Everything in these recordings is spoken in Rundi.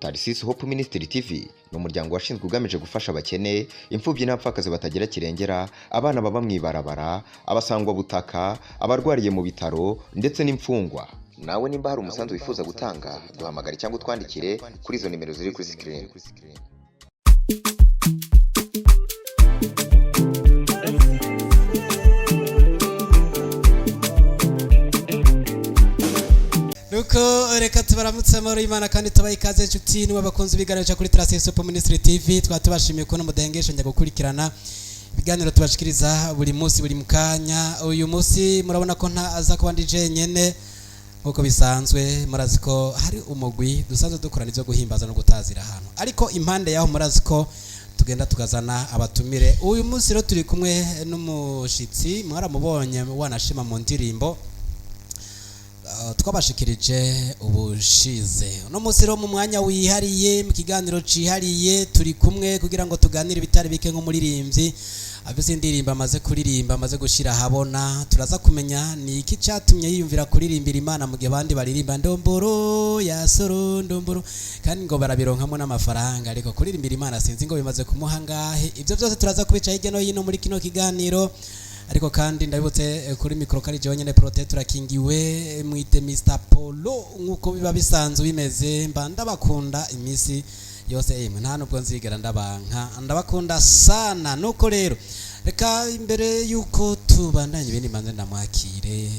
Tarisisi Hope Ministry TV ni umuryango washinzwe ugamije gufasha abakene, imfubyi n'abapfakazi batagira kirengera, abana baba mu ibarabara, abasangwabutaka, abarwariye mu bitaro ndetse n'imfungwa. Nawe nimba hari umusanzu wifuza gutanga, duhamagare cyangwa utwandikire kuri izo nimero ziri kuri sikirini. Nuko reka tubaramutse amahoro y'Imana kandi tubahe ikaze inshuti niwe bakunze ibiganiro cya kuri Tracé Super Ministry TV. Twaba tubashimiye kubona mudahengesha njya gukurikirana ibiganiro tubashikiriza buri munsi, buri mukanya. Uyu munsi murabona ko nta aza kuba ndi jenyene nk'uko bisanzwe. Murazi ko hari umugwi dusanzwe dukorana ibyo guhimbaza no gutazira hano, ariko impande yaho murazi ko tugenda tukazana abatumire. Uyu munsi rero turi kumwe n'umushitsi mwaramubonye wanashima mu ndirimbo twabashikirije ubushize. Uno munsi rero mu mwanya wihariye, mu kiganiro cihariye, turi kumwe kugira ngo tuganire ibitari bike nk'umuririmbyi afise indirimbo amaze kuririmba, amaze gushira ahabona. Turaza kumenya ni iki catumye yiyumvira kuririmbira Imana mu gihe abandi baririmba ndomboro ya soro ndomboro, kandi ngo barabironkamo n'amafaranga, ariko kuririmbira Imana sinzi ngo bimaze kumuha ngahe. Ibyo byose turaza kubica hirya no hino muri kino kiganiro. Ariko kandi ndabibutse, kuri mikoro kari jewe nyene Prote, turakingiwe, mwite Mr Polo nkuko biba bisanzwe bimeze. Mba ndabakunda iminsi yose, emwe nta nubwo nzigera ndabanka, ndabakunda sana. Nuko rero reka imbere yuko tubandanya ibindi manze ndamwakire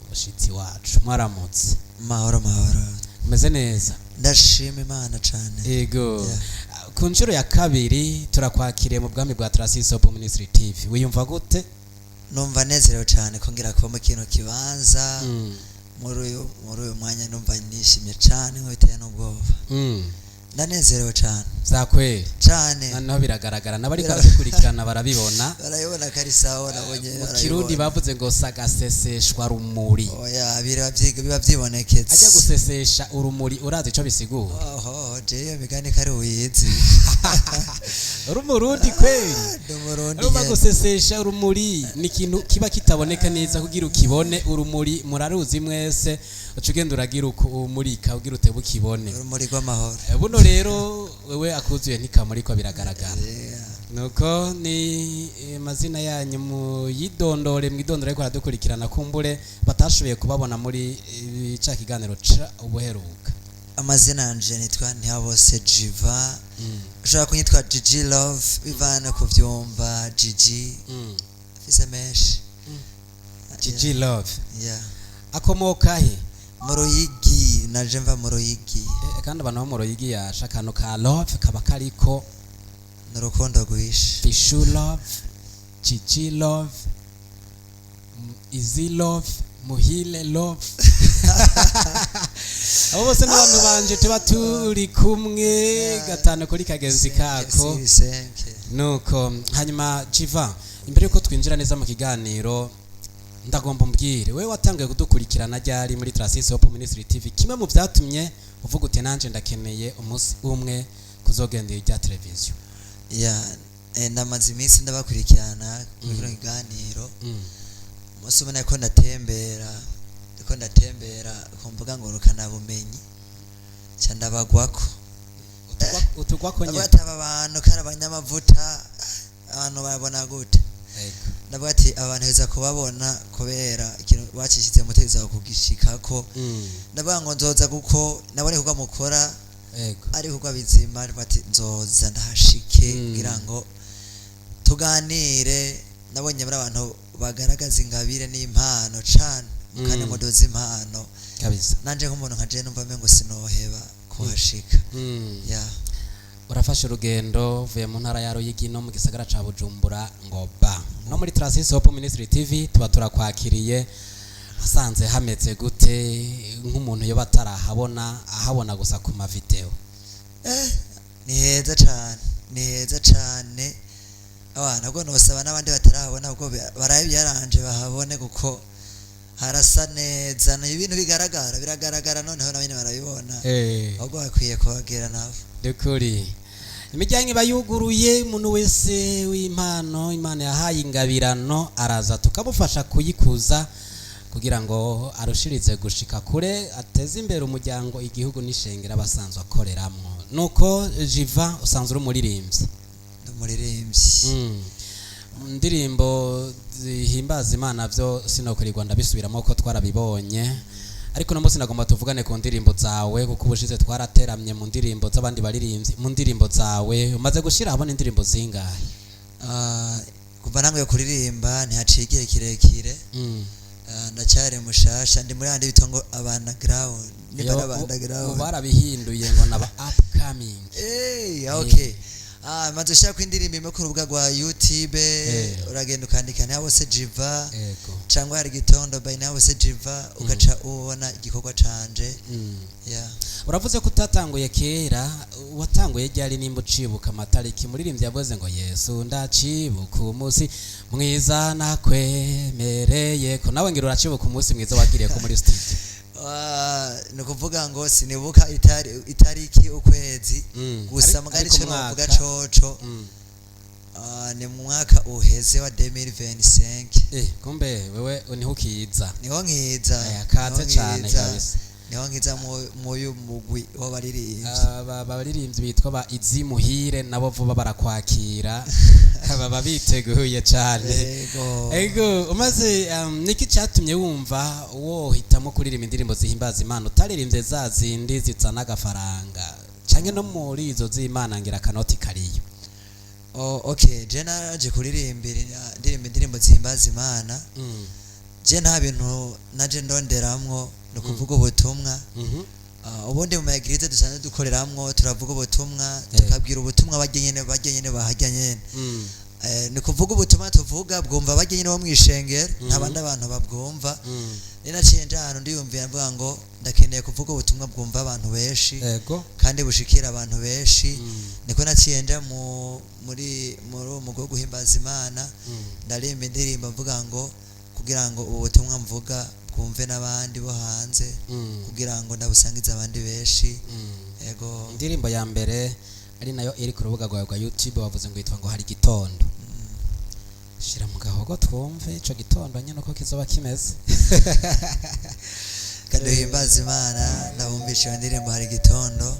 umushitsi wacu. Mwaramutse? Mahoro, mahoro. Umeze neza? Ndashima Imana cane. Ego. Yeah. Ku nshuro ya kabiri turakwakiriye mu bwami bwa Tracé Hope Ministry TV. Wiyumva gute? Numva nezerewe cane ko ngira kuba mu kino kibanza muri uyu mwanya. Numva nishimye cane nk'ubiteye n'ubwoba. Ndanezerewe cane. Vyakweri? Cane. Noneho biragaragara n'abariko baradukurikirana barabibona. Barabibona ko ari sawa nabonye. Mu Kirundi bavuze ngo sagaseseshwa rumuri. Oya, biba vyiboneketse. Ajya gusesesha urumuri, urazi ico bisigura? Oho, jewe iyo migani kari uyizi. Uri Umurundi kweri? Ndi Umurundi Urumva, nyene. gusesesha urumuri ni ikintu kiba kitaboneka neza. Kugira ukibone, urumuri muraruzi mwese, uca ugenda uragira uku umurika ugira utebe ukibone. Urumuri rw'amahoro. Buno rero wewe akuzuye ntikamurikwa, biragaragara. Yeah. Nuko ni amazina yanyu muyidondore, mwidondore ariko aradukurikirana kumbure batashoboye kubabona muri ca kiganiro ca ubuheruka. Amazina yanje nitwa Ntihabose Jiva. Ushobora kunyitwa Gigi Love bivana ku vyumva Gigi. Afise menshi. Gigi Love. Yeah. Akomoka he? Mu Ruyigi, naje mva mu Ruyigi. Kandi abantu bo mu Ruyigi yasha akantu ka love kaba kariko. Ni urukundo rwishe. Fishu Love, Gigi Love, Easy Love, Muhile Love, abo bose n'abantu banje tuba turi kumwe gatanu kuri kagenzi kako. Senke. Nuko hanyuma Jiva, imbere yuko twinjira neza mu kiganiro, ndagomba umbwire, wewe watangiye kudukurikirana ryari muri Tracé Hope Ministry TV? Kimwe mu byatumye uvuga uti nanje ndakeneye umunsi umwe kuzogendera irya televiziyo. Ya, ndamaze iminsi ndabakurikirana muri kino kiganiro. Umunsi umwe nariko ndatembera ku mbuga ngurukanabumenyi, ca ndabagwako. Utugwako nyene? Ndavuga ati aba bantu kari abanyamavuta, abantu babona gute? Ndavuga ati abantu heza kubabona kubera ikintu bacishize mutegeza kugishikako. Ndavuga ngo nzoza kuko nabone kuko mukora ari kuko bizima. Ndavuga ati nzoza ndahashike kugira ngo tuganire. Nabonye muri abantu bagaragaza ingabire n'impano cane kandi mudoza impano. Nanje nk'umuntu nka jewe numva mengo sinoheba kuhashika. Ya. Urafashe urugendo uvuye mu ntara ya Ruyigi no mu gisagara ca Bujumbura ngo ba no muri Tracé Hope Ministry TV tuba turakwakiriye. Hasanze hameze gute nk'umuntu yoba atarahabona, ahabona gusa ku mavideo? Ni heza cane, ni heza cane. Abana ubwo nosaba n'abandi batarahabona ubwo barabe byaranje bahabone kuko harasa neza, ni ibintu bigaragara, biragaragara, noneho nabo nyene barabibona. Ahubwo bakwiye kuhagera nabo. Dukuri imiryango iba yuguruye, umuntu wese w'impano Imana yahaye ingabirano araza tukamufasha kuyikuza. Kugira ngo arushirize gushika kure, ateze imbere umuryango, igihugu n'ishengero abasanzwe akoreramwo. Nuko Jiva, usanzwe uri umuririmbyi? Ndi umuririmbyi. Indirimbo zihimbaza Imana byo sinokurirwa ndabisubiramo ko twarabibonye, ariko no munsi nagomba tuvugane ku ndirimbo zawe, kuko ubushize twarateramye mu ndirimbo z'abandi baririmbyi. Mu ndirimbo zawe umaze gushyira ahabona indirimbo zingahe? Ah, kuva ntanguye kuririmba ntihaciye igihe kirekire. Ah, ndacyari mushasha, ndi muri yandi bitwa ngo underground, niba Yo, ari underground. Ubu barabihinduye ngo naba upcoming. Hey, okay. Ah, maze ushaka indirimbo imwe ku rubuga rwa YouTube, uragenda ukandika Ntihabose Jiva cyangwa Hari Gitondo by Ntihabose Jiva, ugaca ubona igikorwa canje. Yeah. Uravuze ko utatanguye kera. Watanguye ryari, nimba ucibuka amatariki? Muririmbyi yavuze ngo "Yesu ndacibuka umunsi mwiza nakwemereye", ko nawe ngira uracibuka umunsi mwiza wagiriye ko muri studio. Ah, ni ukuvuga ngo sinibuka itariki, ukwezi, gusa mugari Ariko ico novuga umwaka? coco, ah, ni mu mwaka uheze wa 2025. Kumbe wewe niho ukiza. Niho nkiza. Aya, kaze niho cane nkiza. kabisa. Niho nkiza muyu mugwi w'abaririmbyi. Abaririmbyi bitwa ba Izi Muhire nabo vuba barakwakira, baba biteguye cane. Yego. Ego, umaze niki cyatumye wumva wohitamo kuririmba indirimbo zihimbaza Imana, utaririmbye za zindi zizana agafaranga, canke no muri izo z'Imana ngira akanoti kariyo? Oh, okay, je naje kuririmbira ndirimba indirimbo zihimbaza Imana. Je nta bintu naje ndonderamwo, ni ukuvuga ubutumwa. Ah, ubundi mu maegirize dusanzwe dukoreramwo turavuga ubutumwa, tukabwira ubutumwa barya nyene, barya nyene bahajya nyene. Ni ukuvuga ubutumwa tuvuga bwumva barya nyene bo mw'ishengero, nta bandi abantu babwumva. Rero naciye nja ahantu ndiyumvira, mvuga ngo ndakeneye kuvuga ubutumwa bwumva abantu benshi kandi bushikira abantu benshi. Niko naciye nja muri uwo mugwi wo guhimbaza Imana, ndarimba indirimbo mvuga ngo kugira ngo ubu butumwa mvuga bwumve n'abandi bo hanze, kugira ngo ndabusangize abandi benshi. Ego. Indirimbo ya mbere ari nayo iri ku rubuga rwawe rwa YouTube, wavuze ngo yitwa ngo "Hari Igitondo". Shira mu gahogo twumve ico gitondo nyene uko kizoba kimeze. Kaduhimbaza Imana, ndabumvisha iyo ndirimbo "Hari Igitondo",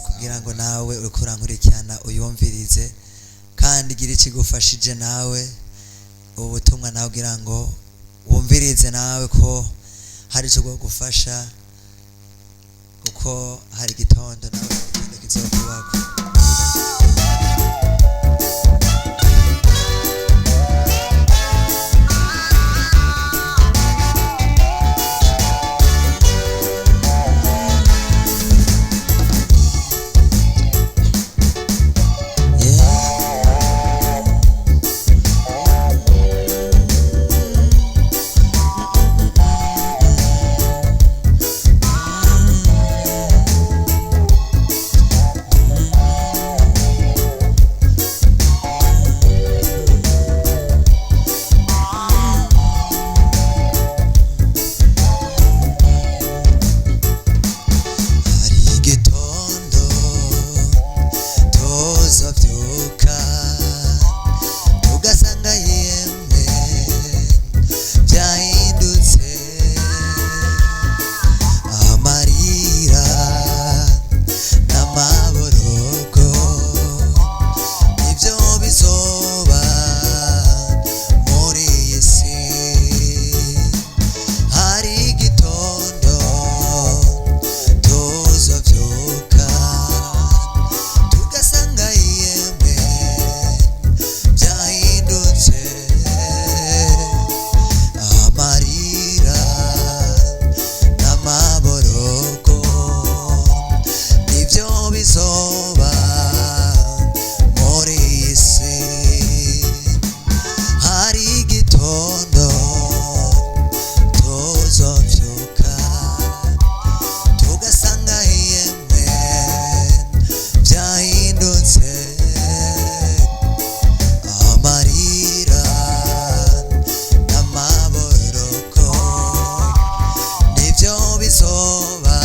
kugira ngo nawe uriko urankurikirana uyumvirize kandi igira ikigufashije nawe ubu butumwa, nawe kugira ngo wumvirize nawe ko hari icyo bwagufasha, kuko hari igitondo, nawe igitondo kizokubako. Yeah. Hari igitondo tuzovyuka, tugasanga yemwe byahindutse, amarira n'amaboroko nibyo bizoba muri iyi si. Hari igitondo tuzovyuka, tugasanga yemwe byahindutse, amarira n'amaboroko nibyo bizoba muri iyi si. Hari igitondo tuzovyuka, tugasanga yemwe byahindutse, amarira n'amaboroko nibyo bizoba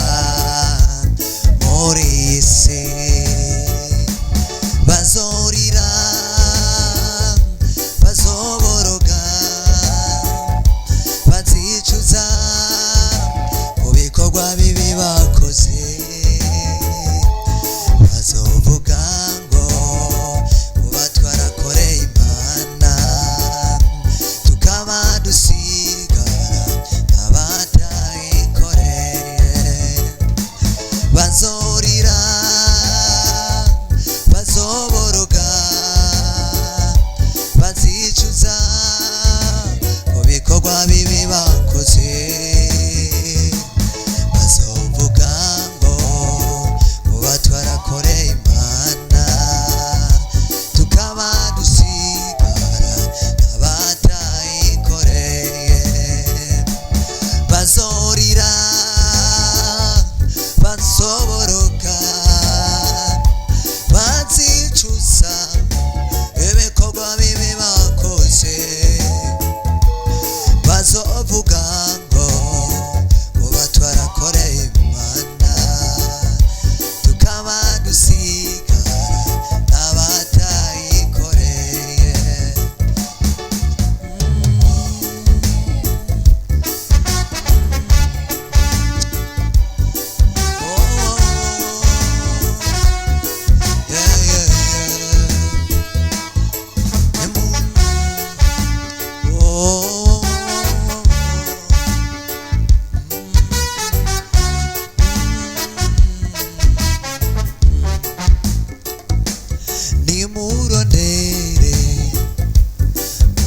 muri iyi si. Bazorira, bazoboroga. Bazoboroka, bazicuza ibikorwa bibi bakoze, bazovuga ngo kuba twarakoreye Imana tukaba dusigara n'abatayikoreye. Oh, yeah, yeah, yeah. Oh, nimurondere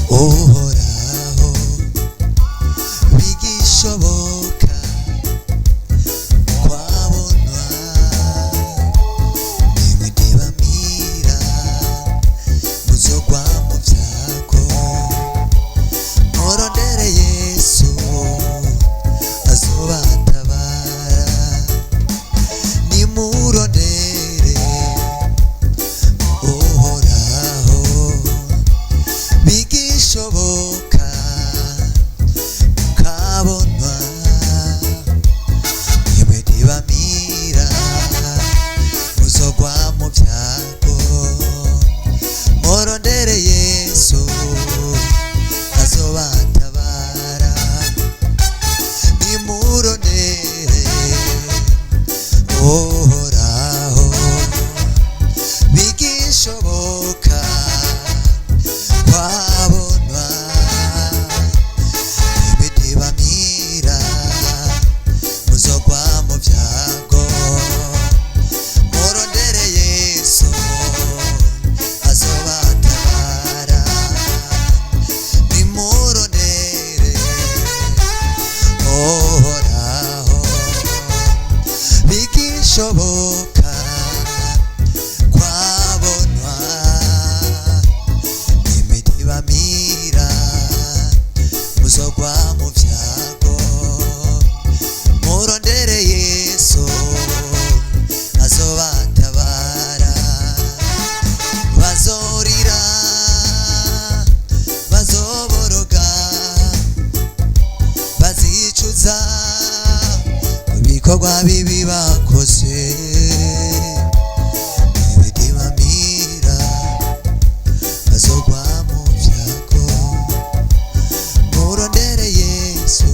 Uhoraho bigishoboka kwabonwa, nimwe ntibamira muzogwa mu byago. Murondere Yesu azobatabara. Nimurondere Uhoraho bigishoboka kabonwa, nimwe ntibamira muzogwa mu byago. Murondere Yesu azobatabara. Nimurondere Uhoraho bigishoboka kwabonwa, ibitibamira muzogwa mu byago. Murondere Yesu azobatabara. Nimurondere Uhoraho bigishoboka kwabonwa, imidibamira muzogwa mu byago. Murondere Yesu azobatabara. Bazorira, bazoboroga, bazicuza ibikorwa bibi bakoze. Ibidibamira bazogwa mu byago. Murondere Yesu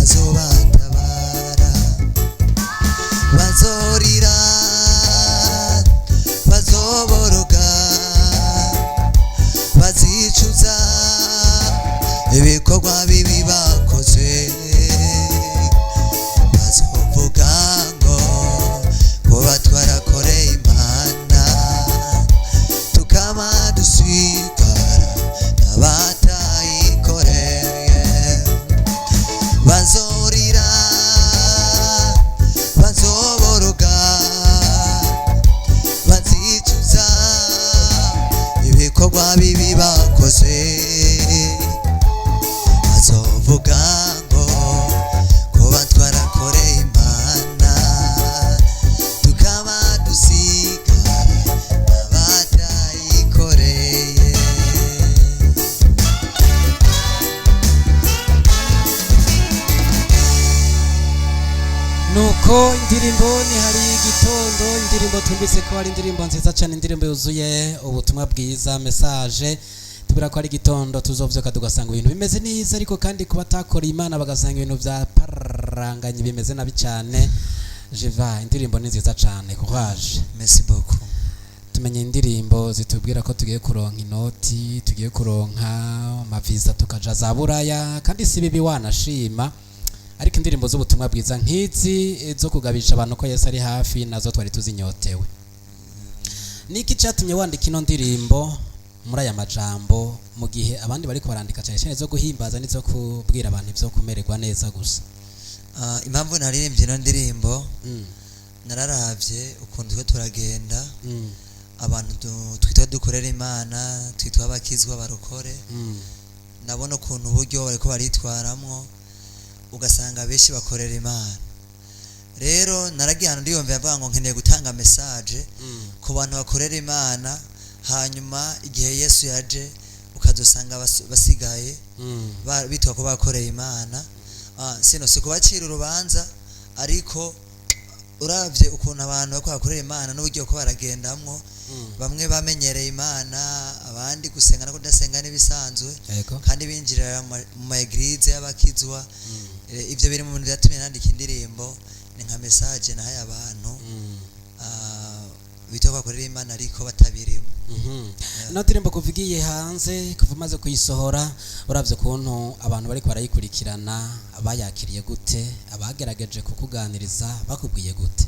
azobatabara. Bazorira, bazoboroga, bazicuza ibikorwa bibi bakoze. Bazovuga ngo kuba twarakoreye Imana tukaba dusigara n'abatayikoreye. Bazorira, bazoboroga, bazicuza ibikorwa bibi bakoze. Bazovuga ngo kuba twarakoreye Imana tukaba dusigara n'abatayikoreye. Nuko indirimbo ni hari igitondo, indirimbo twumvise ko ari indirimbo nziza cyane, indirimbo yuzuye ubutumwa bwiza, message tubira ko ari igitondo tuzovyuka tugasanga ibintu bimeze neza, ariko kandi kuba batakora Imana bagasanga ibintu bya paranganye bimeze nabi cyane. Jiva, indirimbo ni nziza cyane, courage. Merci beaucoup. Tumenye indirimbo zitubwira ko tugiye kuronka inoti, tugiye kuronka amaviza tukaja za Buraya, kandi si bibi wanashima, ariko indirimbo z'ubutumwa bwiza nk'izi zo kugabisha abantu ko Yesu ari hafi nazo twari tuzinyotewe. Niki cyatumye wandika ino ndirimbo muri aya majambo mu gihe abandi bariko barandika cyane cyane zo guhimbaza n'izo kubwira abantu ibyo kumererwa neza gusa? Impamvu naririmbye ino ndirimbo, mm. nararavye ukuntu twe turagenda, Mm. abantu twitwa dukorera Imana, twitwa abakizwa barokore, ndabona ukuntu uburyo bariko baritwaramwo, ugasanga benshi bakorera Imana. Rero naragiye ahantu ndiyumvira, mvuga ngo nkeneye gutanga message ku bantu bakorera Imana, hanyuma igihe Yesu yaje ukazosanga basigaye bitwa ko bakoreye Imana. Sino si kubacira urubanza, ariko uravye ukuntu abantu bariko bakorera Imana n'uburyo ko baragendamwo, bamwe bamenyereye Imana, abandi gusenga no kudasenga n'ibisanzwe, kandi binjirira mu ma église y'abakizwa. Ivyo biri mu bintu vyatumye nandika indirimbo, ni nka message nahaye abantu bitwa ko bakorera Imana ariko batabirimo. Ino ndirimbo kuva igiye hanze, kuva umaze kuyisohora, uravye ukuntu abantu bariko barayikurikirana, bayakiriye gute? Abagerageje kukuganiriza bakubwiye gute?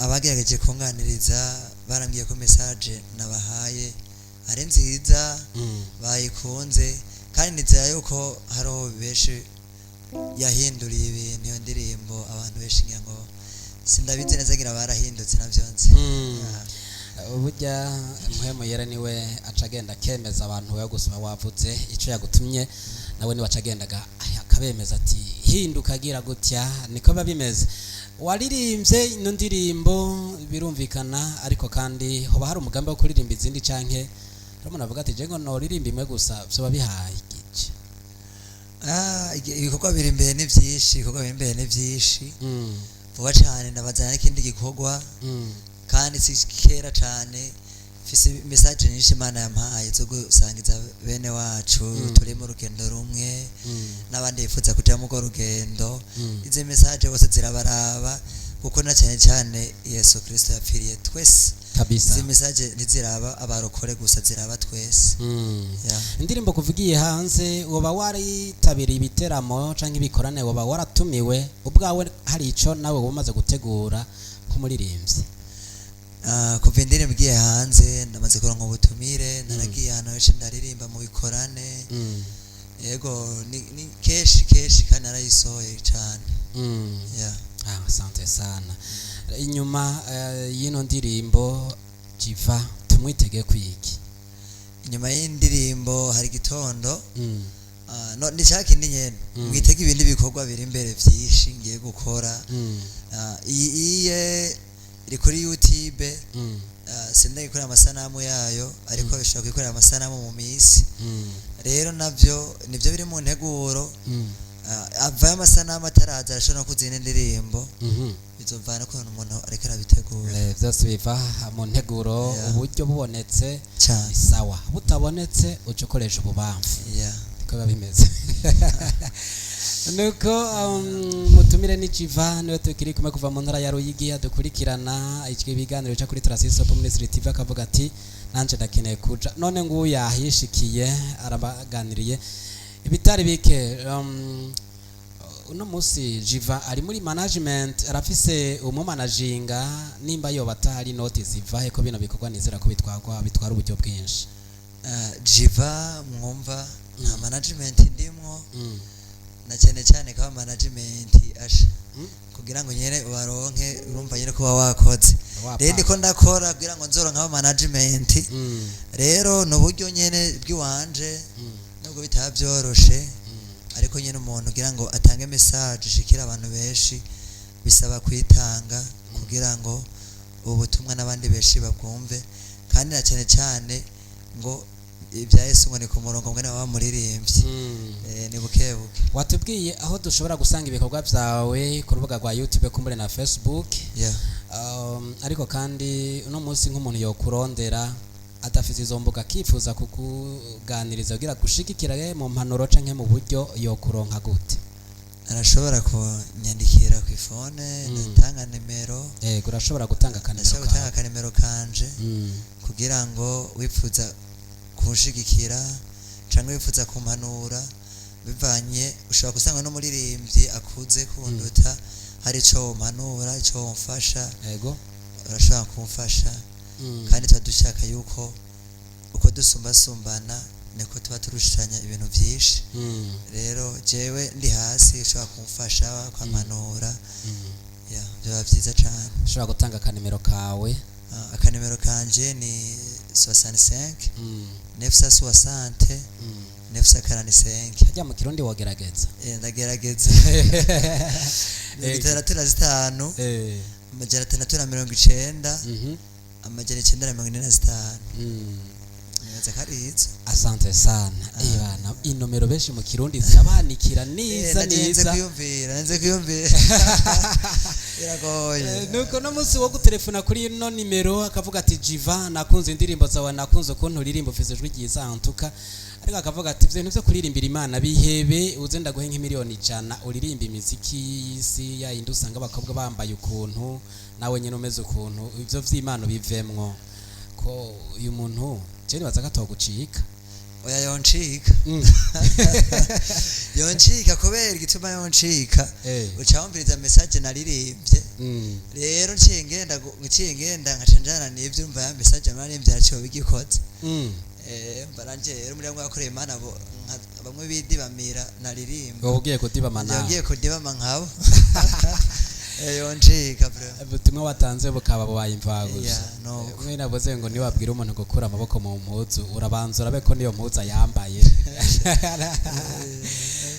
Abagerageje kunganiriza barambwiye ko message nabahaye ari nziza, bayikunze, kandi nizera yuko hariho benshi yahinduriye ibintu iyo ndirimbo. Abantu benshi, ngira ngo sindabizi neza, ngira barahindutse navyo nzi. Burya Mpwemu Yera niwe aca agenda akemeza abantu. Wewe gusoma wavuze ico yagutumye, nawe niwe aca agenda akabemeza ati hinduka, agira gutya. Niko biba bimeze. Waririmbye ino ndirimbo, birumvikana, ariko kandi hoba hari umugambi wo kuririmba izindi, canke hari umuntu avuga ati je ngo noririmba imwe gusa vyoba bihagije? Ibikorwa biri imbere ni vyinshi, ibikorwa biri imbere ni vyinshi. Vuba cane ndabazana n'ikindi gikorwa, kandi si kera cane. Mfise message nyinshi Imana yampaye zo gusangiza bene wacu turi mu rugendo rumwe n'abandi bifuza kuja mu urwo rugendo. Izi message bose zirabaraba, kuko na cyane cyane Yesu Kristo yapfiriye twese. Izi message ntiziraba abarokore gusa, ziraba twese. Yeah. Indirimbo kuva igiye hanze, woba waritabiriye ibiteramo canke ibikorane? Woba waratumiwe ubwawe? Hari ico nawe woba umaze gutegura nk'umuririmbyi? Kuva indirimbo igiye hanze ndamaze kuronka ubutumire, naragiye ahantu henshi ndaririmba mu bikorane. Yego, ni kenshi kenshi, kandi narayisohoye cane. Yeah. Ah, asante sana. Inyuma y'ino ndirimbo, Jiva tumwitege kwiki? Inyuma y'indirimbo hari igitondo. No, ni cya kindi nyene. Mwitege ibindi bikorwa biri imbere vyinshi ngiye gukora. Iyi iye iri kuri YouTube. Sindagikorera amasanamu yayo, ariko bishobora kwikorera amasanamu mu minsi. Rero navyo nivyo biri mu nteguro. Avayo amasanamu ataraza, arashobora no kuzina indirimbo. Bizovana ukuntu umuntu ariko arabitegura. Vyose biva mu nteguro. Uburyo bubonetse cane. Sawa, butabonetse uca ukoresha ububamfu. Niko biba bimeze. Nuko mutumire ni Jiva, niwe tukiri kumwe kuva mu ntara ya Ruyigi, adukurikirana iki biganiro cyo kuri Tarasiso Ministry TV, akavuga ati nanje ndakeneye kuja. None nguyu yahishikiye, arabaganiriye ibitari bike. Uno munsi Jiva ari muri management, arafise umumanaginga? Nimba yoba atahari, noti ziva he, ko bino bikorwa nizera ko bitwarwa, bitwara uburyo bwinshi? Jiva mwumva nta management ndimwo, na cyane cyane kaba management asha kugira ngo nyene ubaronke, urumva nyene kuba wakoze. Wapa. Rero ndiko ndakora kugira ngo nzoronke aba management. Rero ni uburyo nyene bw'iwanje, nubwo bitaba byoroshe, ariko nyene umuntu kugira ngo atange message ishikira abantu benshi bisaba kwitanga, kugira ngo ubu butumwa n'abandi benshi babwumve, kandi na cyane cyane ngo ibya Yesu ngo ni ku murongo mwene baba muririmbyi. Ni buke buke. Watubwiye aho dushobora gusanga ibikorwa byawe ku rubuga rwa YouTube, kumbure na Facebook. Ariko kandi uno munsi nk'umuntu yokurondera adafite izo mbuga, akifuza kukuganiriza kugira gushigikira mu mpanuro canke mu buryo, yokuronka gute? Arashobora kunyandikira ku ifone. Ndatanga nimero. Yego, urashobora gutanga akanimero Ndashobora gutanga kawe. akanimero kanje kugira ngo wifuza kunshigikira cyangwa wifuza kumpanura, bivanye ushobora gusanga n'umuririmbyi akuze kunduta, hari ico wompanura, ico womfasha, urashobora kumfasha. Kandi tuba dushaka yuko uko dusumbasumbana niko tuba turushanya ibintu byinshi. Rero jewe ndi hasi, ushobora kumfasha kwampanura. Yeah, byaba byiza cyane. Ushobora gutanga akanimero kawe. Akanimero kanje ni 65 960 945. Hajya mu Kirundi wogerageza. Ndagerageza. 65, 690, 945. Nibaza ko ari izo. Asante sana. Bana, inomero benshi mu Kirundi zirabanikira neza. Naje nze Neza. kwiyumvira, nze kwiyumvira, biragoye. Nuko no munsi wo gutelefona kuri ino nimero akavuga ati: "Jiva, nakunze indirimbo zawe, nakunze ukuntu uririmba, ufise ijwi ryiza antuka," ariko akavuga ati: "Ivyo bintu vyo kuririmbira Imana bihebe, uze ndaguhe nk'imiliyoni 100 uririmba imiziki y'isi ya yindi usanga abakobwa bambaye ukuntu, nawe nyene umeze ukuntu, ivyo vy'Imana bivemwo." Ko uyu muntu je nibaza ko atogucika. Oya, yoncika. Yoncika kubera igituma yoncika, uca wumviriza message naririmbye. Rero nciye ngenda nkaca njana n'ivyo umva ya message naririmbye araciwe bigikoze. Mva nanje rero muri bamwe bakoreye Imana bamwe bidibamira naririmba. Wowe ugiye kudibama nawe. Ngiye kudibama nkabo. Yoncika bro. Ubutumwa watanze bukaba bubaye imvagusa. Yeah, no. Mwe navuze ngo niwabwira umuntu gukura amaboko mu mpuzu, urabanza urabe ko niyo mpuzu ayambaye.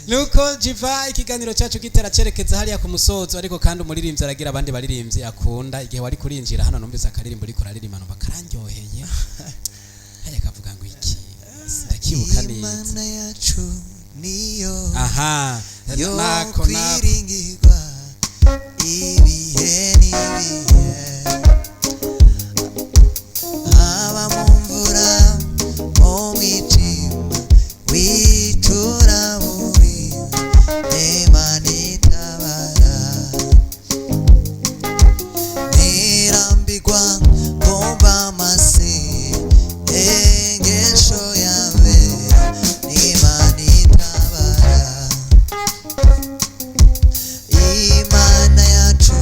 Nuko Jiva, ikiganiro cyacu gitera cerekeza hariya ku musozo, ariko kandi umuririmbyi aragira abandi baririmbyi akunda. Igihe wari kurinjira hano numvise akaririmbo uriko uraririmba, numva karandyoheye. Hariya kavuga ngo iki? Ndakibuka neza. Imana yacu niyo Aha. yo Nako nako. kwiringirwa ibihe n'ibihe, haba mu mvura, mu mwijima w'icuraburindi, Imana itabara. Ntirambirwa kumva amasengesho yawe, n'Imana itabara. Imana yacu.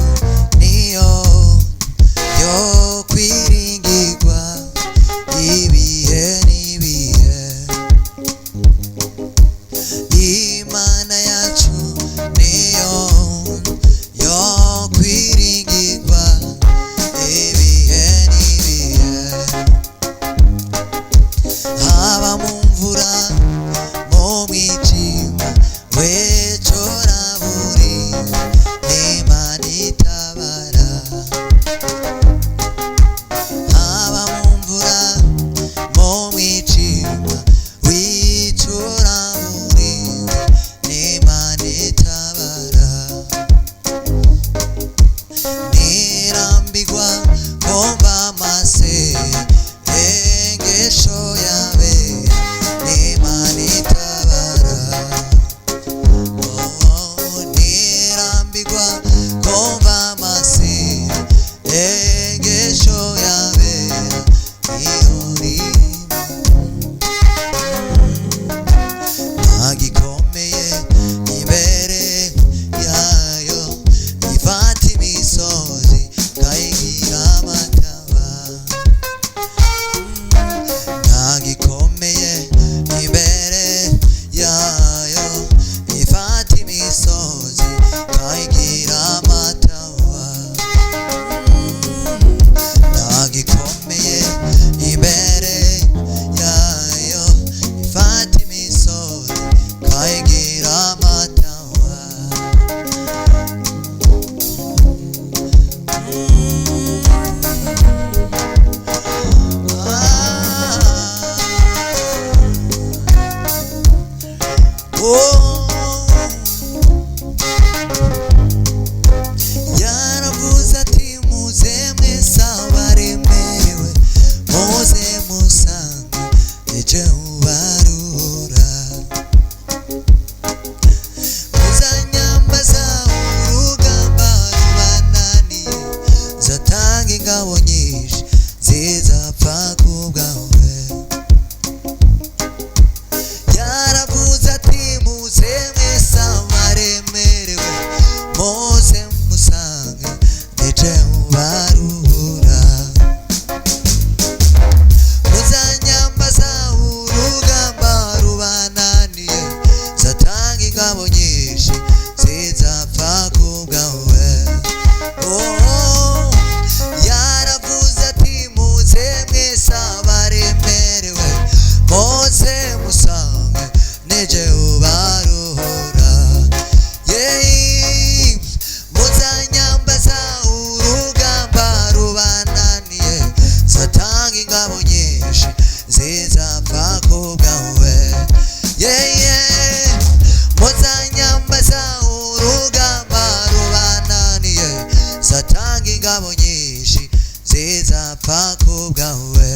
ingabo nyinshi zizapfa ku bwawe.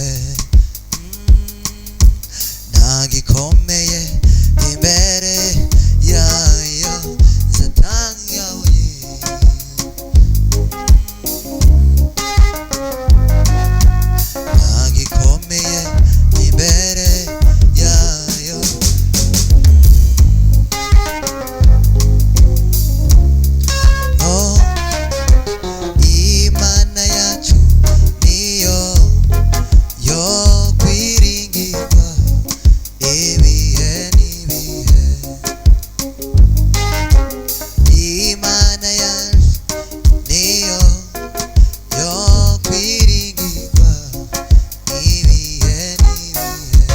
Nta gikomeye imbere yayo, zatanga ingabo nyinshi. Nta gikomeye imbere yayo. Oh, Imana yacu niyo yo kwiringirwa ibihe n'ibihe. Imana yacu niyo yo kwiringirwa ibihe n'ibihe.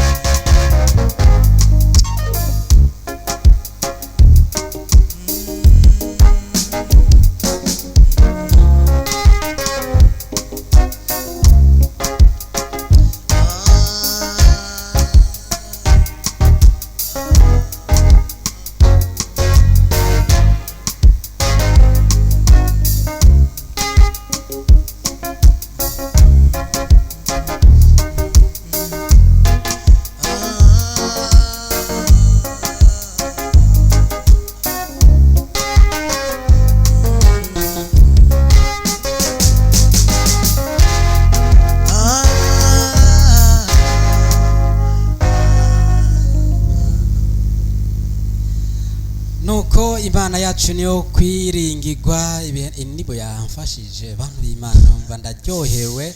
Nuko Imana yacu niyo kwiringirwa indirimbo yamfashije, bantu b'Imana, numva ndaryohewe.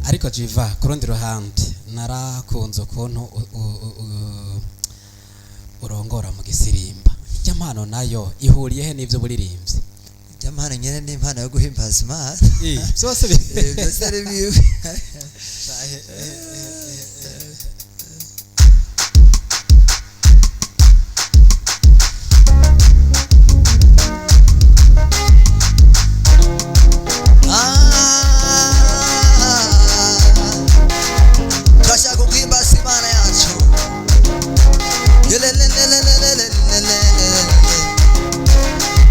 Ariko jiva ku rundi ruhande narakunze ukuntu urongora mu gisirimba. Ijya mpano nayo ihuriye he n'ibyo buririmbyi? Ijya mpano nyene ni impano yo guhimbaza Imana. Byose Byose ari bibi. Ah, turashaka guhimbaza Imana yacu. Yelelelelelelelelelele.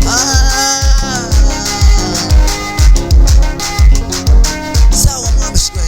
Ah. Sawa mwabishwe.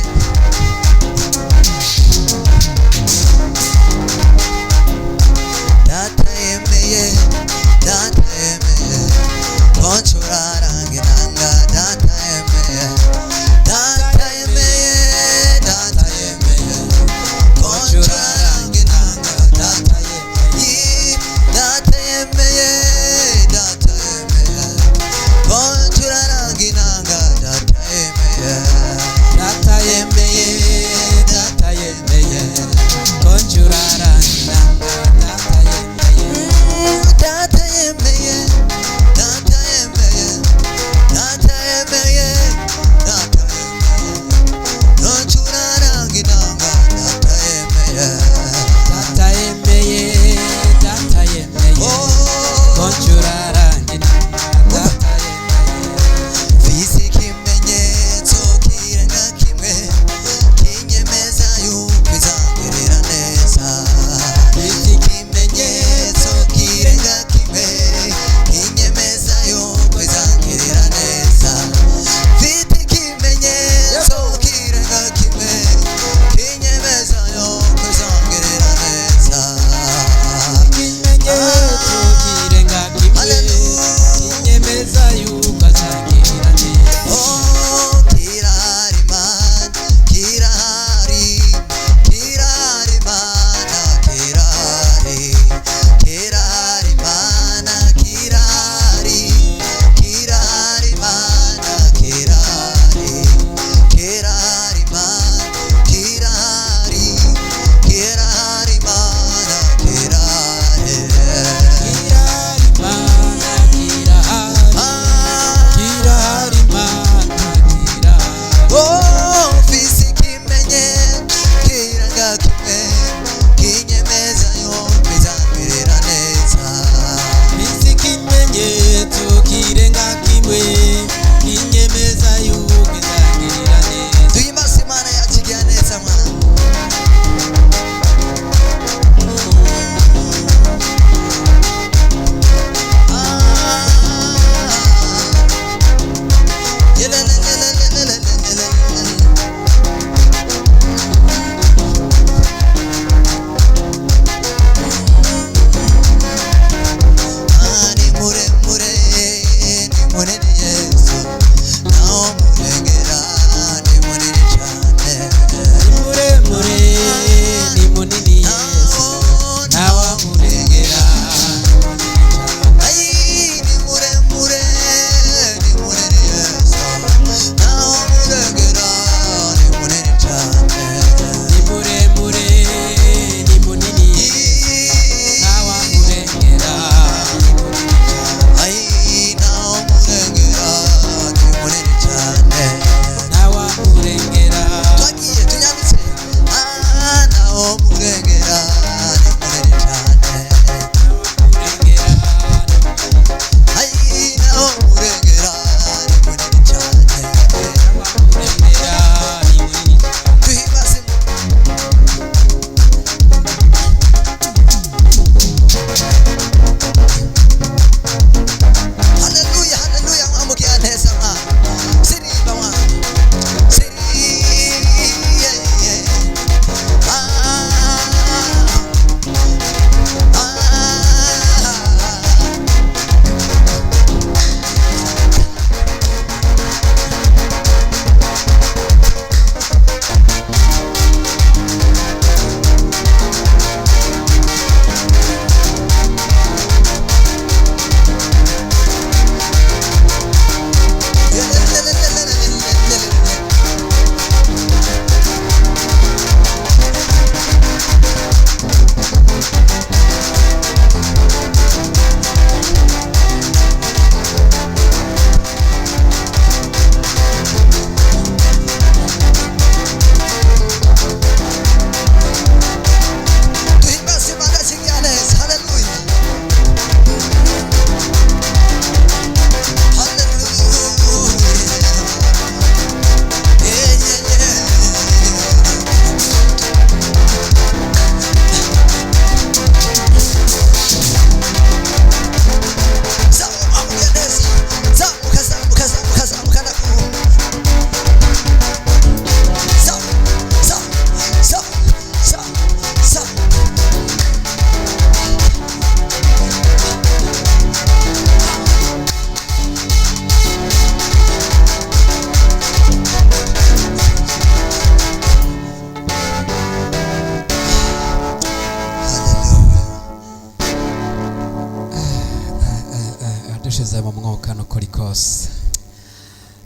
Uko kose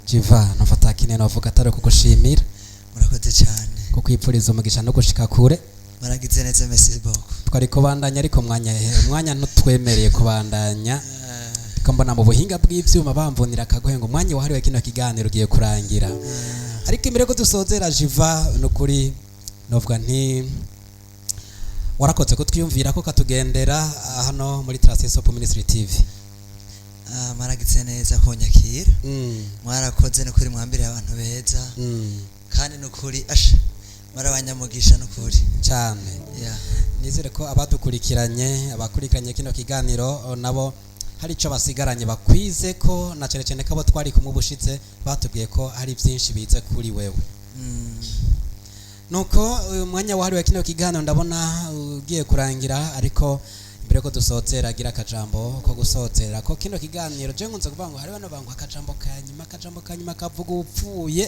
Jiva, nufata kinene navuga atari kugushimira, Murakoze cyane. Kukwipfuriza umugisha no gushika kure. Muragize neza, merci beaucoup. Twari kubandanya, ariko umwanya ntutwemereye kubandanya. Ariko mbona mu buhinga bw'ivyuma bamvunira akagohe ngo umwanya wahariwe kino kiganiro ugiye kurangira. Ariko imbere ko dusozera, Jiva, nukuri novuga nti warakoze kutwiyumvira ko katugendera hano muri Trust Hope Ministry TV. Ah, muragize neza kunyakira. Mwarakoze nukuri, mwambere abantu beza. Kandi nukuri asha murabanyamugisha nukuri. Cyane. Yeah. Nizere ko abadukurikiranye, abakurikiranye kino kiganiro, nabo hari icyo basigaranye bakwize ko, na cyane cyane ko abo twari kumwe ubushitse batubwiye ko hari byinshi bize kuri wewe. Nuko uyu mwanya wahariwe kino kiganiro ndabona ugiye kurangira, ariko mbere ko dusozera, agira akajambo ko gusozera ko kino kiganiro. Je nkunze kuvuga ngo hari bano bangu akajambo ka nyuma, akajambo ka nyuma kavuga upfuye.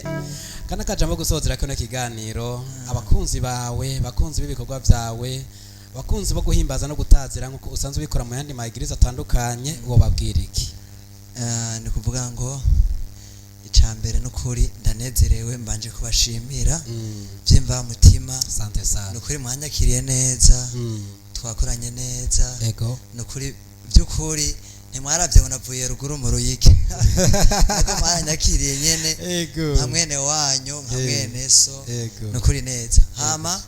Kandi akajambo ko gusozera kino kiganiro, abakunzi bawe, bakunzi b'ibikorwa byawe, abakunzi bo guhimbaza no gutazira nkuko usanzwe ubikora mu yandi magiriza atandukanye, uwo babwira iki? Ni ukuvuga ngo icya mbere nukuri ndanezerewe, mbanje kubashimira by'imvamutima. Asante sana. Ni ukuri mwanyakiriye neza, twakoranye neza. Ni ukuri by'ukuri ntimwarabye ngo navuye ruguru mu Ruyigi, ariko mwaranyakiriye nyene nka mwene wanyu, nka mwene so. Ni ukuri neza. Hama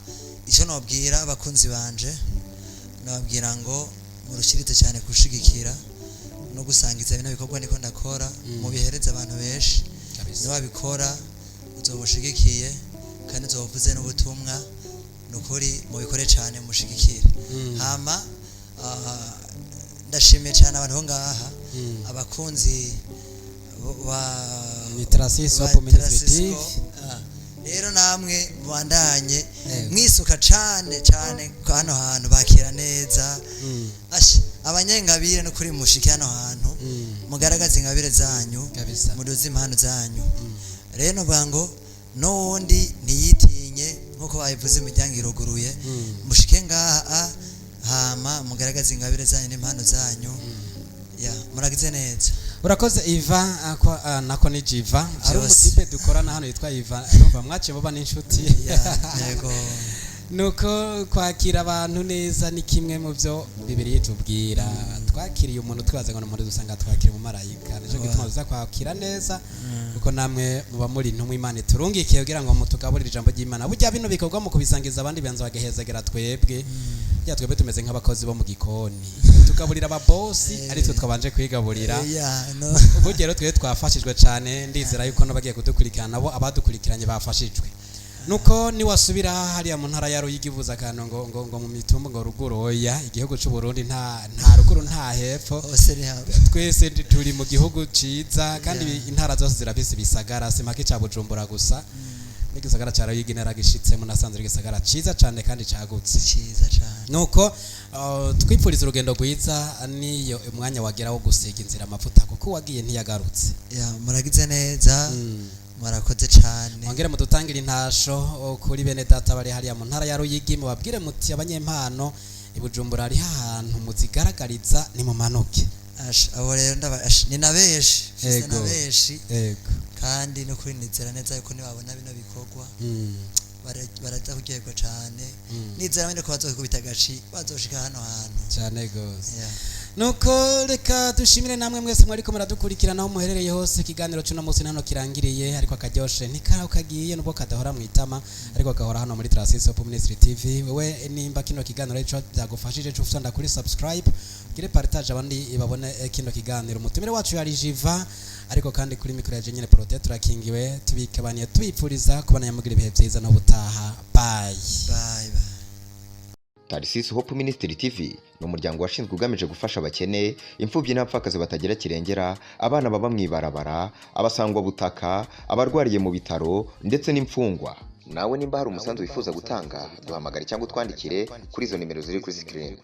icyo nababwira abakunzi banje, nababwira ngo murushirize cyane gushigikira no gusangiza bino bikorwa niko ndakora, mubihereze abantu benshi. Niwabikora uzoba ushigikiye kandi uzoba uvuze n'ubutumwa. Ni ukuri mubikore cyane, mushigikire. Hama ndashimiye cyane abantu bo ngaha, abakunzi ba Ni Trasisi ba Hope Ministry Trasisco. TV. Rero namwe mubandanye mwisuka cane cane ko hano hantu bakira neza. Asha abanyengabire no kuri mushike hano hantu, mugaragaze ingabire zanyu, muduze impano zanyu. Rero novuga ngo n'uwundi ntiyitinye, nk'uko babivuze, imiryango iruguruye. Mushike ngaha hama mugaragaze ingabire zanyu n'impano zanyu. Ya, muragize neza. Urakoze Iva. Ako, nako ni Jiva ari Vyose. umutipe dukorana hano yitwa Iva, urumva mwaciye muba n'inshuti. Ya, yego. Nuko kwakira abantu neza ni kimwe mu byo Bibiliya itubwira. Twakiriye umuntu twibaza ngo ni umuntu, dusanga twakira umumarayika. Nicyo gituma tuza kwakira neza, kuko namwe muba muri intumwa Imana iturungikiye kugira ngo mutugaburire ijambo ry'Imana. Burya bino bikorwa mu kubisangiza abandi, banza bagahezagera twebwe. Burya twebwe tumeze nk'abakozi bo mu gikoni, tugaburira ababosi ari twe twabanje kwigaburira. Ya, no. Ubu rero twe twafashijwe cyane, ndizera yuko n'abagiye kudukurikirana nabo, abadukurikiranye bafashijwe. Nuko niwasubira hariya mu ntara ya Ruyigi, ivuza akantu ngo mu mitumba ngo ruguru, oya, igihugu cy'u Burundi nta ruguru nta hepfo. Hose ni hamwe. Twese turi mu gihugu ciza, kandi intara zose zirafise ibisagara, simpaka ica Bujumbura gusa. N'igisagara ca Ruyigi naragishitsemo, nasanze ari igisagara ciza cane kandi cagutse. Cyiza cyane. Nuko twipfuriza urugendo rwiza, niyo umwanya wagera wo gusiga inzira amavuta, kuko uwagiye ntiyagarutse. Ya, muragize neza, murakoze cyane. Mwongere mudutangire intasho kuri bene data bari hariya mu ntara ya Ruyigi, mubabwire muti abanyempano i Bujumbura hariho ahantu muzigaragariza, nimumanuke. Asha, abo rero ni na benshi mfise, na benshi. Kandi no kuri nizera neza yuko nibabona bino bikorwa baraza kuryoherwa cyane. Nizera nyine ko bazokubita agaci bazoshika hano hantu. Cyane gose. Yeah. Nuko reka dushimire namwe mwese mwariko muradukurikirana aho muherereye hose. Ikiganiro cy'uno munsi hano kirangiriye, ariko akaryoshe ntikaraho kagiye, nubwo kadahora mu itama, ariko gahora hano muri Trasisi Hope Ministry TV. Wewe nimba kino kiganiro ico byagufashije, cyo ufyonda kuri subscribe, ugire partage abandi babone kino kiganiro. Umutumire wacu yari Jiva, ariko kandi kuri mikoro ya nyene Prote turakingiwe, tubikabaniye, tubipfuriza kubana nyamugira ibihe byiza no butaha. Bye. Bye bye. Tarisisi Hope Ministry TV ni umuryango washinzwe ugamije gufasha abakene, imfubyi n'abapfakazi batagira kirengera, abana baba mu ibarabara, abasangwabutaka, abarwariye mu bitaro ndetse n'imfungwa. Nawe nimba hari umusanzu wifuza gutanga, duhamagare cyangwa utwandikire kuri izo nimero ziri kuri screen.